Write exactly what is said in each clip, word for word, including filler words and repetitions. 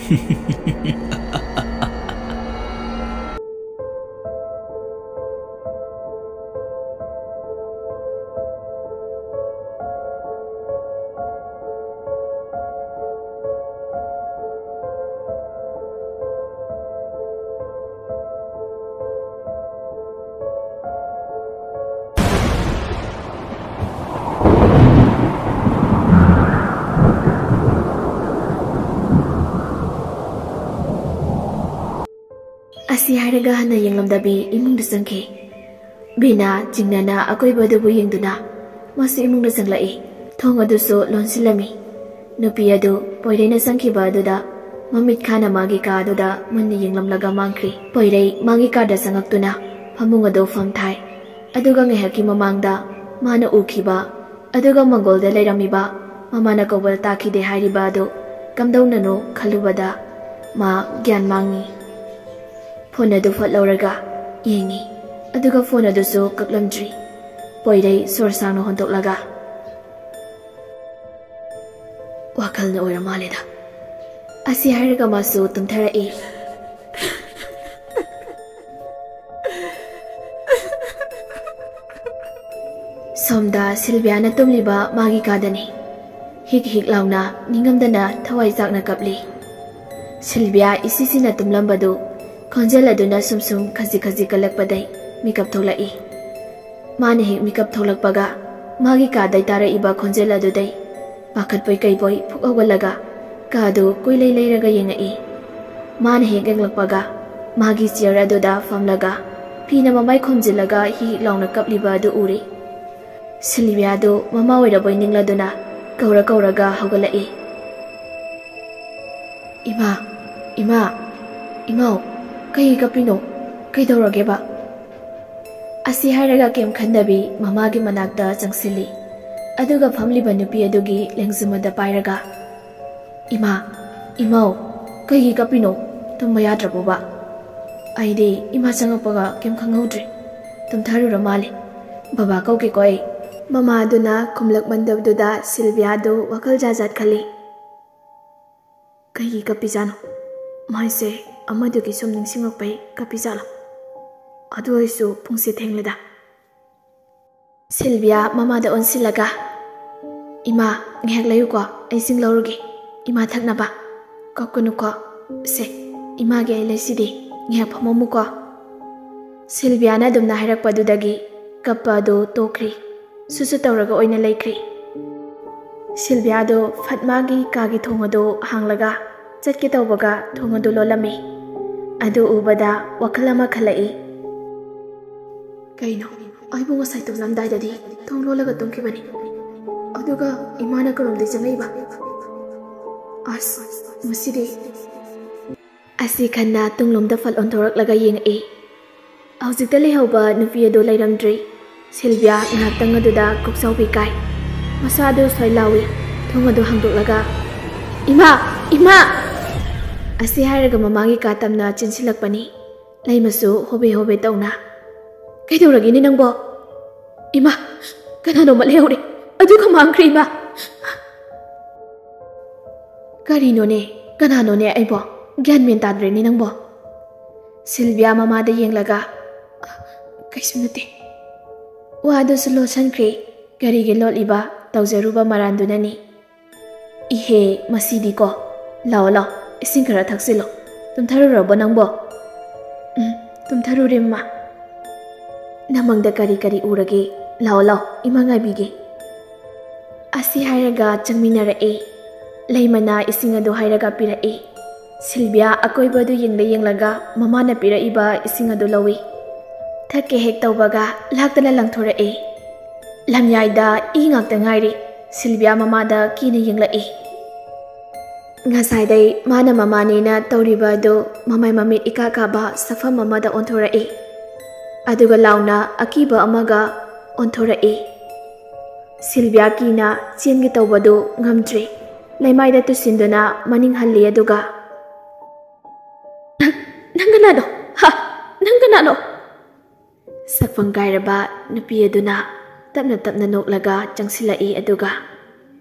ꯑꯁꯤ ꯍꯥꯏꯔꯒ ꯍꯟꯅ ꯌꯦꯡꯂꯝꯗꯕꯤ ꯏꯃꯨꯡꯗ ꯆꯪꯈꯤ꯫ ꯕꯤꯅꯥ ꯆꯤꯡꯅꯅ ꯑꯀꯣꯏꯕꯗꯨꯕꯨ ꯌꯦꯡꯗꯨꯅ ꯃꯥꯁꯨ ꯏꯃꯨꯡꯗ ꯆꯪꯂꯛꯏ꯫ ꯊꯣꯡ ꯑꯗꯨꯁꯨ ꯂꯣꯟꯁꯤꯜꯂꯝꯃꯤ꯫ ꯅꯨꯄꯤ ꯑꯗꯨ ꯄꯣꯏꯔꯩꯅ ꯆꯪꯈꯤꯕ ꯑꯗꯨꯗ ꯃꯃꯤꯠ ꯈꯥꯅ ꯃꯥꯒꯤ ꯀꯥ ꯑꯗꯨꯗ ꯃꯨꯟꯅ ꯌꯦꯡꯂꯝꯂꯒ ꯃꯥꯡꯈ꯭ꯔꯤ꯫ ꯄꯣꯏꯔꯩ ꯃꯥꯒꯤ ꯀꯥꯗ ꯆꯪꯉꯛꯇꯨꯅ ꯐꯃꯨꯡ ꯑꯗꯨ ꯐꯝꯊꯥꯏ꯫ ꯑꯗꯨꯒ ꯉꯥꯏꯍꯥꯛꯀꯤ ꯃꯃꯥꯡꯗ ꯃꯥꯅ ꯎꯈꯤꯕ ꯑꯗꯨꯒ ꯃꯪꯒꯣꯜꯗ ꯂꯩꯔꯝꯃꯤꯕ ꯃꯃꯥꯅ ꯀꯧꯕꯗ ꯇꯥꯈꯤꯗꯦ ꯍꯥꯏꯔꯤꯕ ꯑꯗꯨ ꯀꯝꯗꯧꯅꯅꯣ ꯈꯜꯂꯨꯕꯗ ꯃꯥ ꯒ꯭ꯌꯥꯟ ꯃꯥꯡꯉꯤ꯫ ꯐꯣꯟ ꯑꯗꯨ ꯐꯠ ꯂꯧꯔꯒ ꯌꯦꯡꯉꯤ, ꯑꯗꯨꯒ ꯐꯣꯟ ꯑꯗꯨꯁꯨ ꯀꯛꯂꯝꯗ꯭ꯔꯤ꯫ ꯄꯣꯏꯔꯩ ꯁꯣꯔ ꯁꯥꯡꯅ ꯍꯣꯟꯗꯣꯛꯂꯒ, "ꯋꯥꯈꯜꯅ ꯑꯣꯏꯔ ꯃꯥꯜꯂꯦꯗ"꯫ ꯑꯁꯤ ꯍꯥꯏꯔꯒ ꯃꯥꯁꯨ ꯇꯨꯝꯊꯔꯛꯏ꯫ ꯁꯣꯝꯗ ꯁꯤꯜꯚꯤꯌꯥꯅ ꯇꯨꯝꯂꯤꯕ ꯃꯥꯒꯤ ꯀꯥꯗꯅꯤ꯫ ꯍꯤꯛ ꯍꯤꯛ ꯂꯥꯎꯅ ꯅꯤꯡꯉꯝꯗꯅ ꯊꯋꯥꯏ ꯆꯥꯛꯅ ꯀꯞꯂꯤ꯫ ꯁꯤꯜꯚꯤꯌꯥ ꯏꯁꯤꯁꯤꯅ ꯇꯨꯝꯂꯝꯕꯗꯨ ꯈꯣꯟꯖꯦꯜ ꯑꯗꯨꯅ ꯁꯨꯝ ꯁꯨꯝ ꯈꯖꯤꯛ ꯈꯖꯤꯛ ꯀꯜꯂꯛꯄꯗꯩ ꯃꯤꯀꯞ ꯊꯣꯛꯂꯛꯏ꯫ ꯃꯥꯅ ꯍꯦꯛ ꯃꯤꯀꯞ ꯊꯣꯛꯂꯛꯄꯒ ꯃꯥꯒꯤ ꯀꯥꯗꯩ ꯇꯥꯔꯛꯏꯕ ꯈꯣꯟꯖꯦꯜ ꯑꯗꯨꯗꯩ ꯄꯥꯈꯠꯄꯣꯏ ꯀꯩꯕꯣꯏ ꯐꯨꯛ ꯍꯧꯒꯠꯂꯒ ꯀꯥꯗꯨ ꯀꯣꯏꯂꯩ ꯂꯩꯔꯒ ꯌꯦꯡꯉꯛꯏ꯫ ꯃꯥꯅ ꯍꯦꯛ ꯌꯦꯡꯂꯛꯄꯒ ꯃꯥꯒꯤ ꯆꯤꯌꯔ ꯑꯗꯨꯗ ꯐꯝꯂꯒ ꯐꯤꯅ ꯃꯃꯥꯏ ꯈꯨꯝꯖꯤꯜꯂꯒ ꯍꯤꯛ ꯍꯤꯛ ꯂꯥꯎꯅ ꯀꯞꯂꯤꯕ ꯑꯗꯨ ꯎꯔꯦ꯫ ꯁꯤꯜꯚꯤꯌꯥꯗꯨ ꯃꯃꯥ ꯑꯣꯏꯔꯕꯣꯏ ꯅꯤꯡꯂꯗꯨꯅ ꯀꯧꯔ ꯀꯧꯔꯒ ꯍꯧꯒꯠꯂꯛꯏ꯫ "ꯏꯃꯥ, ꯏꯃꯥ, ꯏꯃꯥꯎ, ꯀꯩꯒꯤ ꯀꯞꯄꯤꯅꯣ? ꯀꯩꯗꯧꯔꯒꯦꯕ?" ꯑꯁꯤ ꯍꯥꯏꯔꯒ ꯀꯩꯝ ꯈꯟꯗꯕꯤ ꯃꯃꯥꯒꯤ ꯃꯅꯥꯛꯇ ꯆꯪꯁꯤꯜꯂꯤ꯫ ꯑꯗꯨꯒ ꯐꯝꯂꯤꯕ ꯅꯨꯄꯤ ꯑꯗꯨꯒꯤ ꯂꯦꯡꯖꯨꯝ ꯑꯗꯨ ꯄꯥꯏꯔꯒ, "ꯏꯃꯥ, ꯏꯃꯥꯎ, ꯀꯩꯒꯤ ꯀꯞꯄꯤꯅꯣ? ꯇꯨꯝꯕ ꯌꯥꯗ꯭ꯔꯕꯣꯕ? ꯑꯩꯗꯤ ꯏꯃꯥ ꯆꯪꯉꯛꯄꯒ ꯀꯩꯝ ꯈꯪꯍꯧꯗ꯭ꯔꯦ꯫ ꯇꯨꯝꯊꯔꯨꯔ ꯃꯥꯜꯂꯦ꯫ ꯕꯕꯥ ꯀꯧꯒꯦꯀꯣ ꯑꯩ꯫" ꯃꯃꯥꯗꯨꯅ ꯈꯨꯝꯂꯛꯃꯟꯗꯕꯗꯨꯗ ꯁꯤꯜꯚꯤꯌꯥꯗꯨ ꯋꯥꯈꯜ ꯖꯥꯠ ꯖꯥꯠ ꯈꯜꯂꯤ꯫ ꯀꯩꯒꯤ ꯀꯞꯄꯤꯖꯥꯠꯅꯣ? ꯃꯥꯏꯁꯦ ꯑꯃꯗꯨꯒꯤ ꯁꯨꯝ ꯅꯤꯡꯁꯤꯡꯉꯛꯄꯩ ꯀꯞꯄꯤꯖꯥꯠꯂꯣ? ꯑꯗꯨ ꯑꯣꯏꯔꯁꯨ ꯄꯨꯡꯁꯦ ꯊꯦꯡꯂꯦꯗ꯫ ꯁꯤꯜꯚꯤꯌꯥ ꯃꯃꯥꯗ ꯑꯣꯟꯁꯤꯜꯂꯒ, "ꯏꯃꯥ, ꯉꯥꯏꯍꯥꯛ ꯂꯩꯌꯨꯀꯣ, ꯑꯩ ꯏꯁꯤꯡ ꯂꯧꯔꯨꯒꯦ꯫ ꯏꯃꯥ ꯊꯛꯅꯕ꯫ ꯀꯞꯀꯅꯨꯀꯣ꯫ ꯁꯦ, ꯏꯃꯥꯒꯤ ꯑꯩ ꯂꯩꯁꯤꯗꯤ꯫ ꯉꯥꯏꯍꯥꯛ ꯐꯝꯃꯝꯃꯨꯀꯣ꯫" ꯁꯤꯜꯚꯤꯌꯥꯅ ꯑꯗꯨꯝꯅ ꯍꯥꯏꯔꯛꯄꯗꯨꯗꯒꯤ ꯀꯞꯄ ꯑꯗꯨ ꯇꯣꯛꯈ꯭ꯔꯤ꯫ ꯁꯨꯁꯨ ꯇꯧꯔꯒ ꯑꯣꯏꯅ ꯂꯩꯈ꯭ꯔꯤ꯫ ꯁꯤꯜꯚꯤꯌꯥꯗꯣ ꯐꯠ ꯃꯥꯒꯤ ꯀꯥꯒꯤ ꯊꯣꯡ ꯑꯗꯨ ꯍꯥꯡꯂꯒ ꯆꯠꯀꯦ ꯇꯧꯕꯒ ꯊꯣꯡ ꯑꯗꯨ ꯂꯣꯜꯂꯝꯃꯤ꯫ ꯑꯗꯨ ꯎꯕꯗ ꯋꯥꯈꯜ ꯑꯃ ꯈꯜꯂꯛꯏ꯫ "ꯀꯩꯅꯣ, ꯑꯩꯕꯨ ꯉꯁꯥꯏ ꯇꯨꯝꯂꯝꯗꯥꯏꯗꯗꯤ ꯊꯣꯡ ꯂꯣꯜꯂꯒ ꯇꯨꯝꯈꯤꯕꯅꯤ꯫ ꯑꯗꯨꯒ ꯏꯃꯥꯅ ꯀꯔꯣꯝꯗꯩ ꯆꯪꯉꯛꯏꯕ? ꯑꯁ, ꯃꯁꯤꯗꯤ꯫" ꯑꯁꯤ ꯈꯟꯅ ꯇꯨꯡꯂꯣꯝꯗ ꯐꯠ ꯑꯣꯟꯊꯣꯔꯛꯂꯒ ꯌꯦꯡꯉꯛꯏ꯫ ꯍꯧꯖꯤꯛꯇ ꯂꯩꯍꯧꯕ ꯅꯨꯄꯤ ꯑꯗꯨ ꯂꯩꯔꯝꯗ꯭ꯔꯤ꯫ ꯁꯤꯜꯚꯤꯌꯥ ꯉꯥꯏꯍꯥꯛꯇꯪ ꯑꯗꯨꯗ ꯀꯣꯛꯆꯥꯎꯕꯤ ꯀꯥꯏ꯫ ꯃꯁꯥꯗꯨ ꯁ꯭ꯋꯥꯏ ꯂꯥꯎꯏ꯫ ꯊꯣꯡ ꯑꯗꯨ ꯍꯥꯡꯗꯣꯛꯂꯒ, "ꯏꯃꯥ! ꯏꯃꯥ!" ꯑꯁꯤ ꯍꯥꯏꯔꯒ ꯃꯃꯥꯒꯤ ꯀꯥ ꯇꯝꯅ ꯆꯦꯟꯁꯤꯜꯂꯛꯄꯅꯤ꯫ ꯂꯩꯃꯁꯨ ꯍꯣꯕꯦ ꯍꯣꯕꯦ ꯇꯧꯅ꯫ "ꯀꯩꯗꯧꯔꯒꯦꯅꯦ ꯅꯪꯕꯣ?" "ꯏꯃꯥ! ꯀꯅꯥꯅꯣꯃ ꯂꯩꯍꯧꯔꯦ꯫ ꯑꯗꯨꯒ ꯃꯥꯡꯈ꯭ꯔꯦ, ꯏꯃꯥ!" "ꯀꯔꯤꯅꯣꯅꯦ? ꯀꯅꯥꯅꯣꯅꯦ ꯑꯩꯕꯣ? ꯒ꯭ꯌꯥꯟ ꯃꯦꯟ ꯇꯥꯗ꯭ꯔꯦꯅꯦ ꯅꯪꯕꯣ?" ꯁꯤꯜꯚꯤꯌꯥ ꯃꯃꯥꯗ ꯌꯦꯡꯂꯒ, "ꯀꯩꯁꯨ ꯅꯠꯇꯦ꯫" ꯋꯥꯗꯨꯁꯨ ꯂꯣꯠꯁꯟꯈ꯭ꯔꯦ꯫ ꯀꯔꯤꯒꯤ ꯂꯣꯠꯂꯤꯕ? ꯇꯧꯖꯔꯨꯕ ꯃꯔꯥꯟꯗꯨꯅꯅꯤ꯫ "ꯏꯍꯦ, ꯃꯁꯤꯗꯤꯀꯣ꯫ ꯂꯥꯛꯑꯣ, ꯂꯥꯛꯑꯣ, ꯏꯁꯤꯡ ꯈꯔ ꯊꯛꯆꯤꯜꯂꯣ꯫ ꯇꯨꯝꯊꯔꯨꯔꯕꯣ ꯅꯪꯕꯣ?" "ꯎꯝ, ꯇꯨꯝꯊꯔꯨꯔꯦ, ꯃꯃꯥ꯫" "ꯅꯃꯪꯗ ꯀꯔꯤ ꯀꯔꯤ ꯎꯔꯒꯦ? ꯂꯥꯛꯑꯣ, ꯂꯥꯛꯑꯣ, ꯏꯃꯥ ꯉꯥꯏꯕꯤꯒꯦ꯫" ꯑꯁꯤ ꯍꯥꯏꯔꯒ ꯆꯪꯃꯤꯟꯅꯔꯛꯏ꯫ ꯂꯩꯃꯅ ꯏꯁꯤꯡ ꯑꯗꯨ ꯍꯥꯏꯔꯒ ꯄꯤꯔꯛꯏ꯫ ꯁꯤꯜꯚꯤꯌꯥ ꯑꯀꯣꯏꯕ ꯑꯗꯨ ꯌꯦꯡꯂ ꯌꯦꯡꯂꯒ ꯃꯃꯥꯅ ꯄꯤꯔꯛꯏꯕ ꯏꯁꯤꯡ ꯑꯗꯨ ꯂꯧꯏ꯫ ꯊꯛꯀꯦ ꯍꯦꯛ ꯇꯧꯕꯒ ꯂꯥꯛꯇꯅ ꯂꯪꯊꯣꯔꯛꯏ꯫ ꯂꯝꯌꯥꯏꯗ ꯏ ꯉꯥꯛꯇ ꯉꯥꯏꯔꯤ꯫ ꯁꯤꯜꯚꯤꯌꯥ ꯃꯃꯥꯗ ꯀꯤꯅ ꯌꯦꯡꯂꯛꯏ꯫ ꯉꯁꯥꯏꯗꯩ ꯃꯥꯅ ꯃꯃꯥꯅꯦꯅ ꯇꯧꯔꯤꯕ ꯑꯗꯨ ꯃꯃꯥꯏ ꯃꯃꯤꯠ ꯏꯀꯥ ꯀꯥꯕ ꯁꯛꯐꯝ ꯑꯃꯗ ꯑꯣꯟꯊꯣꯔꯛꯏ꯫ ꯑꯗꯨꯒ ꯂꯥꯎꯅ ꯑꯀꯤꯕ ꯑꯃꯒ ꯑꯣꯟꯊꯣꯔꯛꯏ꯫ ꯁꯤꯜꯚꯤꯌꯥ ꯀꯤꯅ ꯆꯦꯟꯒꯦ ꯇꯧꯕꯗꯨ ꯉꯝꯗ꯭ꯔꯤ꯫ ꯂꯩꯃꯥꯏꯗ ꯇꯨꯁꯤꯟꯗꯨꯅ ꯃꯅꯤꯡ ꯍꯜꯂꯤ ꯑꯗꯨꯒ, "ꯅꯪ, ꯅꯪ ꯀꯅꯥꯅꯣ? ꯍꯥ? ꯅꯪ ꯀꯅꯥꯅꯣ?" ꯁꯛꯐꯝ ꯀꯥꯏꯔꯕ ꯅꯨꯄꯤ ꯑꯗꯨꯅ ꯇꯞꯅ ꯇꯞꯅ ꯅꯣꯛꯂꯒ ꯆꯪꯁꯤꯜꯂꯛꯏ ꯑꯗꯨꯒ,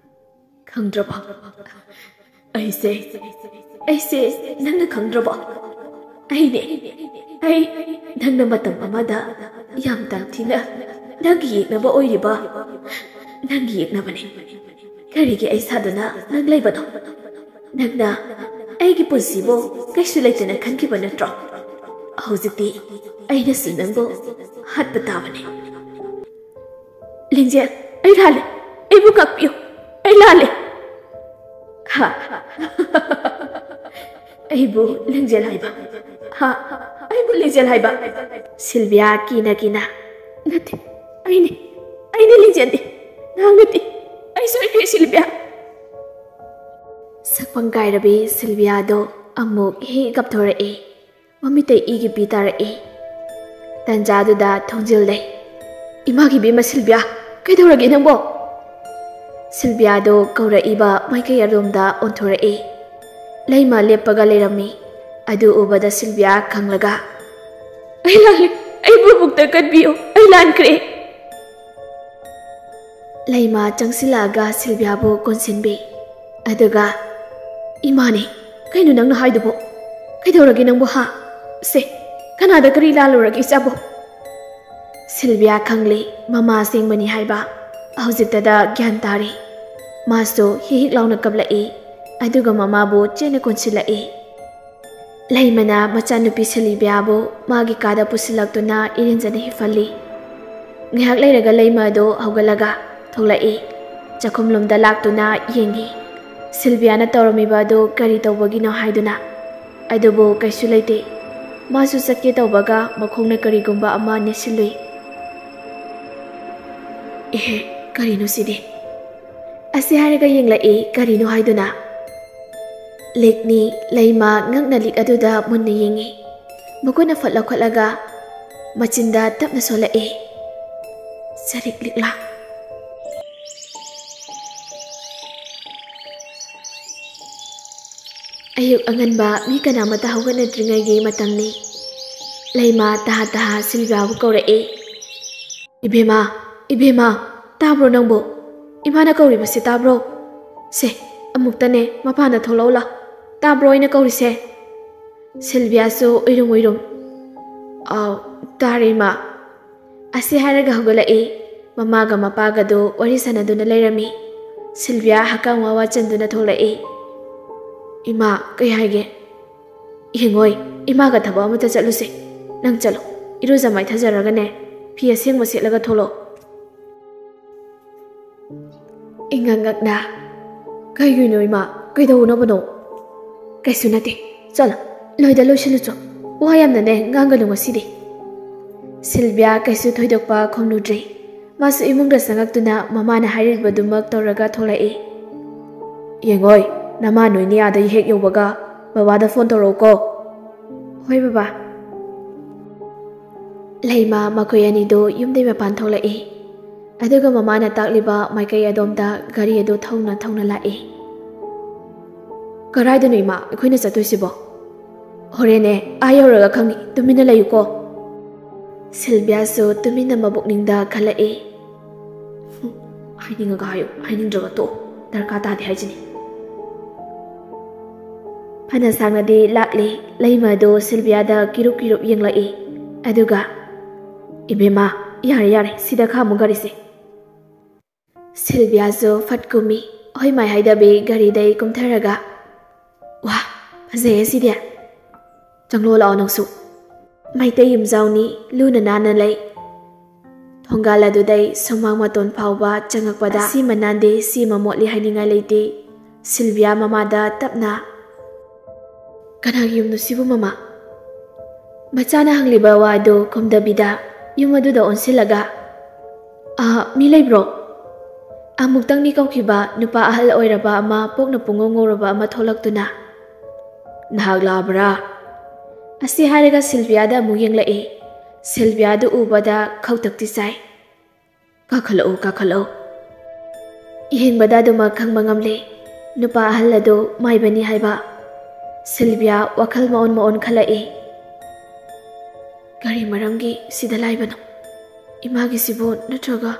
"ꯈꯪꯗ꯭ꯔꯕꯣ? ꯑꯩꯁꯦ, ꯑꯩꯁꯦ ꯅꯪꯅ ꯈꯪꯗ꯭ꯔꯕꯣ? ꯑꯩꯅꯦ, ꯑꯩ ꯅꯪꯅ ꯃꯇꯝ ꯑꯃꯗ ꯌꯥꯝ ꯇꯝꯊꯤꯅ ꯅꯪꯒꯤ ꯌꯦꯛꯅꯕ ꯑꯣꯏꯔꯤꯕ ꯅꯪꯒꯤ ꯌꯦꯛꯅꯕꯅꯦ꯫ ꯀꯔꯤꯒꯤ ꯑꯩ ꯁꯥꯗꯨꯅ ꯅꯪ ꯂꯩꯕꯅꯣ? ꯅꯪꯅ ꯑꯩꯒꯤ ꯄꯨꯟꯁꯤꯕꯨ ꯀꯩꯁꯨ ꯂꯩꯇꯅ ꯈꯟꯈꯤꯕ ꯅꯠꯇ꯭ꯔꯣ? ꯍꯧꯖꯤꯛꯇꯤ ꯑꯩꯅꯁꯨ ꯅꯪꯕꯨ ꯍꯥꯠꯄ ꯇꯥꯕꯅꯦ꯫ ꯂꯤꯡꯖꯦꯜ, ꯑꯩ ꯂꯥꯜꯂꯦ꯫ ꯑꯩꯕꯨ ꯉꯥꯛꯄꯤꯌꯨ꯫ ꯑꯩ ꯂꯥꯜꯂꯦ꯫ ꯍꯥ? ꯑꯩꯕꯨ ꯂꯤꯡꯖꯦꯜ ꯍꯥꯏꯕ? ꯍꯥ? ꯑꯩꯕꯨ ꯂꯤꯡꯖꯦꯜ ꯍꯥꯏꯕ? ꯁꯤꯜꯚꯤꯌꯥ ꯀꯤꯅ ꯀꯤꯅ, "ꯅꯠꯇꯦ, ꯑꯩꯅꯦ꯫ ꯑꯩꯅꯦ ꯂꯤꯡꯖꯦꯜꯗꯤ꯫ ꯅꯍꯥꯛ ꯅꯠꯇꯦ꯫ ꯑꯩ ꯁꯣꯏꯈ꯭ꯔꯦ, ꯁꯤꯜꯚꯤꯌꯥ꯫" ꯁꯛꯐꯝ ꯀꯥꯏꯔꯕꯤ ꯁꯤꯜꯚꯤꯌꯥꯗꯣ ꯑꯃꯨꯛ ꯍꯦꯛ ꯀꯞꯊꯣꯔꯛꯑꯦ꯫ ꯃꯃꯤꯠꯇ ꯏꯒꯤ ꯄꯤ ꯇꯥꯔꯛꯏ꯫ ꯇꯟꯖꯥꯗꯨꯗ ꯊꯣꯡꯖꯤꯜꯂꯦ꯫ "ꯏꯃꯥꯒꯤ ꯏꯕꯦꯝꯃ ꯁꯤꯜꯚꯤꯌꯥ, ꯀꯩꯗꯧꯔꯒꯦ ꯅꯪꯕꯣ?" ꯁꯤꯜꯚꯤꯌꯥꯗꯣ ꯀꯧꯔꯛꯏꯕ ꯃꯥꯏꯀꯩ ꯑꯗꯣꯝꯗ ꯑꯣꯟꯊꯣꯔꯛꯏ꯫ ꯂꯩꯃ ꯂꯦꯞꯄꯒ ꯂꯩꯔꯝꯃꯤ꯫ ꯑꯗꯨ ꯎꯕꯗ ꯁꯤꯜꯚꯤꯌꯥ ꯈꯪꯂꯒ, "ꯑꯩ ꯂꯥꯜꯂꯦ, ꯑꯩꯕꯨ ꯑꯃꯨꯛꯇ ꯀꯟꯕꯤꯌꯨ, ꯑꯩ ꯂꯥꯟꯈ꯭ꯔꯦ꯫" ꯂꯩꯃ ꯆꯪꯁꯤꯜꯂꯛꯑꯒ ꯁꯤꯜꯚꯤꯌꯥꯕꯨ ꯀꯣꯟꯁꯤꯟꯕꯤ꯫ ꯑꯗꯨꯒ, "ꯏꯃꯥꯅꯦ, ꯀꯩꯅꯣ ꯅꯪꯅ ꯍꯥꯏꯗꯨꯕꯣ? ꯀꯩꯗꯧꯔꯒꯦ ꯅꯪꯕꯨ, ꯍꯥ? ꯁꯦ, ꯀꯅꯥꯗ ꯀꯔꯤ ꯂꯥꯜꯂꯨꯔꯒꯦ ꯏꯆꯥꯕꯨ?" ꯁꯤꯜꯚꯤꯌꯥ ꯈꯪꯂꯤ ꯃꯃꯥ ꯑꯁꯦꯡꯕꯅꯤ ꯍꯥꯏꯕ꯫ ꯍꯧꯖꯤꯛꯇꯗ ꯒ꯭ꯌꯥꯟ ꯇꯥꯔꯤ꯫ ꯃꯥꯁꯨ ꯍꯤꯛ ꯍꯤꯛ ꯂꯥꯎꯅ ꯀꯞꯂꯛꯏ꯫ ꯑꯗꯨꯒ ꯃꯃꯥꯕꯨ ꯆꯦꯠꯅ ꯀꯣꯟꯁꯤꯜꯂꯛꯏ꯫ ꯂꯩꯃꯅ ꯃꯆꯥꯅꯨꯄꯤ ꯁꯤꯜꯚꯤꯌꯥꯕꯨ ꯃꯥꯒꯤ ꯀꯥꯗ ꯄꯨꯁꯤꯜꯂꯛꯇꯨꯅ ꯏꯔꯦꯟꯖꯅ ꯍꯤꯞꯍꯜꯂꯤ꯫ ꯉꯥꯏꯍꯥꯛ ꯂꯩꯔꯒ ꯂꯩꯃ ꯑꯗꯨ ꯍꯧꯒꯠꯂꯒ ꯊꯣꯛꯂꯛꯏ꯫ ꯆꯥꯛꯈꯨꯝꯂꯣꯝꯗ ꯂꯥꯛꯇꯨꯅ ꯌꯦꯡꯉꯤ꯫ ꯁꯤꯜꯚꯤꯌꯥꯅ ꯇꯧꯔꯝꯃꯤꯕ ꯑꯗꯨ ꯀꯔꯤ ꯇꯧꯕꯒꯤꯅꯣ ꯍꯥꯏꯗꯨꯅ꯫ ꯑꯗꯨꯕꯨ ꯀꯩꯁꯨ ꯂꯩꯇꯦ꯫ ꯃꯥꯁꯨ ꯆꯠꯀꯦ ꯇꯧꯕꯒ ꯃꯈꯣꯡꯅ ꯀꯔꯤꯒꯨꯝꯕ ꯑꯃ ꯅꯦꯠꯁꯤꯜꯂꯨꯏ꯫ "ꯑꯦꯍꯦ, ꯀꯔꯤꯅꯣ ꯁꯤꯗꯤ?" ꯑꯁꯤ ꯍꯥꯏꯔꯒ ꯌꯦꯡꯂꯛꯏ, ꯀꯔꯤꯅꯣ ꯍꯥꯏꯗꯨꯅ꯫ ꯂꯤꯛꯅꯤ꯫ ꯂꯩꯃ ꯉꯛꯅ ꯂꯤꯛ ꯑꯗꯨꯗ ꯃꯨꯟꯅ ꯌꯦꯡꯉꯤ꯫ ꯃꯈꯨꯠꯅ ꯐꯠ ꯂꯧꯈꯠꯂꯒ ꯃꯆꯤꯟꯗ ꯇꯞꯅ ꯁꯣꯜꯂꯛꯏ꯫ ꯆꯔꯤꯛ ꯂꯤꯛꯂꯥ꯫ ꯑꯌꯨꯛ ꯑꯉꯟꯕ ꯃꯤ ꯀꯅꯥꯃꯠꯇ ꯍꯧꯒꯠꯅꯗ꯭ꯔꯤꯉꯩꯒꯤ ꯃꯇꯝꯅꯤ꯫ ꯂꯩꯃ ꯇꯍꯥ ꯇꯍꯥ ꯁꯤꯜꯚꯤꯌꯥꯕꯨ ꯀꯧꯔꯛꯏ꯫ "ꯏꯕꯦꯝꯃ, ꯏꯕꯦꯝꯃ, ꯇꯥꯕ꯭ꯔꯣ ꯅꯪꯕꯨ? ꯏꯃꯥꯅ ꯀꯧꯔꯤꯕꯁꯦ ꯇꯥꯕ꯭ꯔꯣ? ꯁꯦ, ꯑꯃꯨꯛꯇꯅꯦ ꯃꯄꯥꯟꯗ ꯊꯣꯛꯂꯛꯎ ꯂꯥꯎ꯫ ꯇꯥꯕ꯭ꯔꯣ ꯑꯩꯅ ꯀꯧꯔꯤꯁꯦ? ꯁꯤꯜꯚꯤꯌꯥꯁꯨ ꯎꯏꯔꯨꯝ ꯎꯏꯔꯨꯝ, "ꯑꯥꯎ, ꯇꯥꯔꯦ ꯏꯃꯥ"꯫ ꯑꯁꯤ ꯍꯥꯏꯔꯒ ꯍꯧꯒꯠꯂꯛꯏ꯫ ꯃꯃꯥꯒ ꯃꯄꯥꯒꯗꯨ ꯋꯥꯔꯤ ꯁꯥꯟꯅꯗꯨꯅ ꯂꯩꯔꯝꯃꯤ꯫ ꯁꯤꯜꯚꯤꯌꯥ ꯍꯛꯀꯥꯝ ꯋꯥ ꯋꯥ ꯆꯟꯗꯨꯅ ꯊꯣꯛꯂꯛꯏ꯫ "ꯏꯃꯥ, ꯀꯩ ꯍꯥꯏꯒꯦ?" "ꯌꯦꯡꯉꯣꯏ, ꯏꯃꯥꯒ ꯊꯕꯛ ꯑꯃꯇ ꯆꯠꯂꯨꯁꯦ꯫ ꯅꯪ ꯆꯠꯂꯣ, ꯏꯔꯨꯖ ꯃꯥꯏꯊꯖꯔꯒꯅꯦ, ꯐꯤ ꯑꯁꯦꯡꯕ ꯁꯦꯠꯂꯒ ꯊꯣꯛꯂꯛꯑꯣ"꯫ ꯏꯉꯛ ꯉꯛꯅ, "ꯀꯩꯒꯤꯅꯣ ꯏꯃꯥ? ꯀꯩꯗꯧꯅꯕꯅꯣ?" "ꯀꯩꯁꯨ ꯅꯠꯇꯦ, ꯆꯠꯂꯣ, ꯂꯣꯏꯗ ꯂꯣꯏꯁꯤꯜꯂꯨꯆꯣ꯫ ꯋꯥ ꯌꯥꯝꯅꯅꯦ ꯉꯥꯡꯒꯅꯨ ꯉꯁꯤꯗꯤ"꯫ ꯁꯤꯜꯚꯤꯌꯥ ꯀꯩꯁꯨ ꯊꯣꯏꯗꯣꯛꯄ ꯈꯨꯝꯂꯨꯗ꯭ꯔꯦ꯫ ꯃꯥꯁꯨ ꯏꯃꯨꯡꯗ ꯆꯪꯉꯛꯇꯨꯅ ꯃꯃꯥꯅ ꯍꯥꯏꯔꯤꯕꯗꯨꯃꯛ ꯇꯧꯔꯒ ꯊꯣꯛꯂꯛꯏ꯫ "ꯌꯦꯡꯉꯣꯏ, ꯅꯃꯥ ꯅꯣꯏꯅꯤ ꯑꯥꯗ ꯍꯦꯛ ꯌꯧꯕꯒ ꯕꯕꯥꯗ ꯐꯣꯟ ꯇꯧꯔꯛꯎꯀꯣ"꯫ "ꯍꯣꯏ ꯕꯕꯥ"꯫ ꯂꯩꯃ ꯃꯈꯣꯏ ꯑꯅꯤꯗꯨ ꯌꯨꯝꯗꯩ ꯃꯄꯥꯟ ꯊꯣꯛꯂꯛꯏ꯫ ꯑꯗꯨꯒ ꯃꯃꯥꯅ ꯇꯥꯛꯂꯤꯕ ꯃꯥꯏꯀꯩ ꯑꯗꯣꯝꯗ ꯒꯥꯔꯤ ꯑꯗꯨ ꯊꯧꯅ ꯊꯧꯅ ꯂꯥꯛꯏ꯫ "ꯀꯔꯥꯏꯗꯅꯣ ꯏꯃꯥ ꯑꯩꯈꯣꯏꯅ ꯆꯠꯇꯣꯏꯁꯤꯕꯣ?" "ꯍꯣꯔꯦꯟꯅꯦ, ꯑꯥ ꯌꯧꯔꯒ ꯈꯪꯉꯤ, ꯇꯨꯃꯤꯟꯅ ꯂꯩꯌꯨꯀꯣ"꯫ ꯁꯤꯜꯚꯤꯌꯥꯁꯨ ꯇꯨꯃꯤꯟꯅ ꯃꯕꯨꯛꯅꯤꯡꯗ ꯈꯜꯂꯛꯏ꯫ "ꯍꯥꯏꯅꯤꯡꯉꯒ ꯍꯥꯏꯌꯨ, ꯍꯥꯏꯅꯤꯡꯗ꯭ꯔꯒ ꯇꯣꯛꯑꯣ, ꯗꯔꯀꯥꯔ ꯇꯥꯗꯦ ꯍꯥꯏꯁꯤꯅꯤ"꯫ ꯐꯅ ꯁꯥꯡꯅꯗꯤ ꯂꯥꯛꯂꯤ꯫ ꯂꯩꯃ ꯑꯗꯨ ꯁꯤꯜꯚꯤꯌꯥꯗ ꯀꯤꯔꯨꯞ ꯀꯤꯔꯨꯞ ꯌꯦꯡꯂꯛꯏ꯫ ꯑꯗꯨꯒ, "ꯏꯕꯦꯝꯃ, ꯌꯥꯔꯦ, ꯌꯥꯔꯦ, ꯁꯤꯗ ꯈꯥꯝꯃꯨ ꯒꯥꯔꯤꯁꯦ"꯫ ꯁꯤꯜꯚꯤꯌꯥꯁꯨ ꯐꯠ ꯀꯨꯝꯃꯤ꯫ ꯍꯣꯏ ꯃꯥꯏ ꯍꯥꯏꯗꯕꯤ ꯒꯥꯔꯤꯗꯩ ꯀꯨꯝꯊꯔꯒ, "ꯋꯥ, ꯐꯖꯩꯌꯦ ꯁꯤꯗꯤ꯫ ꯆꯪꯂꯣ ꯂꯥꯛꯑꯣ ꯅꯪꯁꯨ"꯫ ꯃꯩꯇꯩ ꯌꯨꯝꯖꯥꯎꯅꯤ, ꯂꯨꯅ ꯅꯥꯟꯅ ꯂꯩ꯫ ꯊꯣꯡꯒꯥꯜ ꯑꯗꯨꯗꯩ ꯁꯨꯃꯥꯡ ꯃꯇꯣꯟ ꯐꯥꯎꯕ ꯆꯪꯉꯛꯄꯗ, "ꯁꯤꯃ ꯅꯥꯟꯗꯦ, ꯁꯤꯃ ꯃꯣꯠꯂꯤ" ꯍꯥꯏꯅꯤꯡꯉꯥꯏ ꯂꯩꯇꯦ꯫ ꯁꯤꯜꯚꯤꯌꯥ ꯃꯃꯥꯗ ꯇꯞꯅ, "ꯀꯅꯥꯒꯤ ꯌꯨꯝꯅꯣ ꯁꯤꯕꯨ, ꯃꯃꯥ?" ꯃꯆꯥꯅ ꯍꯪꯂꯤꯕ ꯋꯥꯗꯨ ꯈꯨꯝꯗꯕꯤꯗ, ꯌꯨꯝ ꯑꯗꯨꯗ ꯑꯣꯟꯁꯤꯜꯂꯒ, "ꯑꯥ, ꯃꯤ ꯂꯩꯕ꯭ꯔꯣ?" ꯑꯃꯨꯛꯇꯪꯅꯤ ꯀꯧꯈꯤꯕ ꯅꯨꯄꯥ ꯑꯍꯜ ꯑꯣꯏꯔꯕ ꯑꯃ, ꯄꯣꯛꯅ ꯄꯨꯡꯉꯧ ꯉꯧꯔꯕ ꯑꯃ ꯊꯣꯛꯂꯛꯇꯨꯅ, "ꯅꯍꯥꯛ ꯂꯥꯛꯑꯕ꯭ꯔꯥ?" ꯑꯁꯤ ꯍꯥꯏꯔꯒ ꯁꯤꯜꯚꯤꯌꯥꯗ ꯑꯃꯨꯛ ꯌꯦꯡꯂꯛꯏ꯫ ꯁꯤꯜꯚꯤꯌꯥꯗꯨ ꯎꯕꯗ ꯈꯧꯇꯛꯇꯤ ꯆꯥꯏ꯫ "ꯀꯥꯈꯠꯂꯛꯎ, ꯀꯥꯈꯠꯂꯛꯎ"꯫ ꯌꯦꯡꯕꯗ ꯑꯗꯨꯃꯛ ꯈꯪꯕ ꯉꯝꯂꯦ, ꯅꯨꯄꯥ ꯑꯍꯜ ꯑꯗꯨ ꯃꯥꯏꯕꯅꯤ ꯍꯥꯏꯕ꯫ ꯁꯤꯜꯚꯤꯌꯥ ꯋꯥꯈꯜ ꯃꯑꯣꯟ ꯃꯑꯣꯟ ꯈꯜꯂꯛꯏ꯫ "ꯀꯔꯤ ꯃꯔꯝꯒꯤ ꯁꯤꯗ ꯂꯥꯛꯏꯕꯅꯣ? ꯏꯃꯥꯒꯤꯁꯤꯕꯨ ꯅꯠꯇ꯭ꯔꯒ